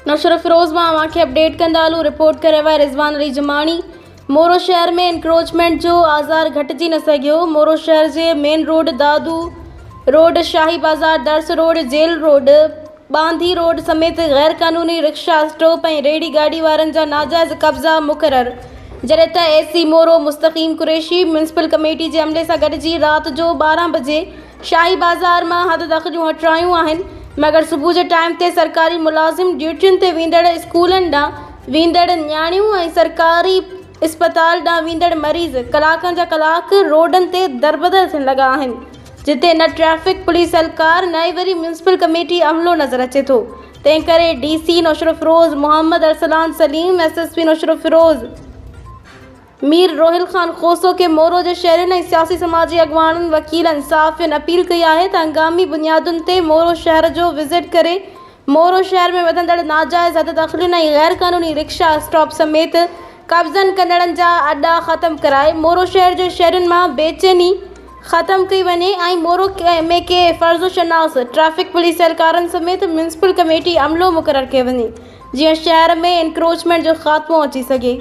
نوشهروفيروز مان اوهان کي اپڊيٽ ڪندا هلون رپورٽ ڪري رهيو آهي رضوان علي جماڻي مورو شهر ۾ انڪروچمينٽ جو آزار گهٽجي نه سگهيو مورو شهر جي main road Dadu road Shahi Bazaar درس road jail road Bandhi road سميت غير قانوني رڪشا اسٽاپ ۽ ريڙهي گاڏي وارن جا ناجائز قبضا مقرر جڏهن ته A C Moro Mustaqeem Qureshi municipal committee جي عملي سان گڏجي رات جو 12 بجي شاهي بازار مان حد دخليون هٽرايون آهن مگر صبح جي ٽائيم تي سرڪاري ملازم ڊيوٽين تي ويندڙ اسڪولن ڏانهن ويندڙ نياڻيون ۽ سرڪاري اسپتال ڏانهن ويندڙ مريض ڪلاڪن جا ڪلاڪ روڊن تي دربدر ٿيڻ لڳا آهن جتي نه ٽريفڪ پوليس اهلڪار نه ئي وري ميونسپل ڪميٽي عملو نظر اچي ٿو تنهن ڪري D C Naushahro Feroze Muhammad Arsalan Saleem S S P Naushahro Feroze Mir Rohil Khan Khoso کي مورو جي شهرين ۽ سياسي سماجي اڳواڻن، وڪيلن، صحافين اپيل ڪئي آهي ته هنگامي بنيادن تي مورو شهر جو وزٽ ڪري مورو شهر ۾ وڌندڙ ناجائز حد دخلين ۽ غير قانوني رڪشا اسٽاپ سميت قبضن ڪندڙن جا اڏا ختم ڪرائي مورو شهر جي شهرين مان بيچيني ختم ڪئي وڃي ۽ مورو ۾ ڪي فرض شناس ٽريفڪ پوليس اهلڪارن سميت ميونسپل ڪميٽي عملو مقرر ڪيو وڃي جيئن شهر ۾ انڪروچمينٽ جو خاتمو اچي سگهي.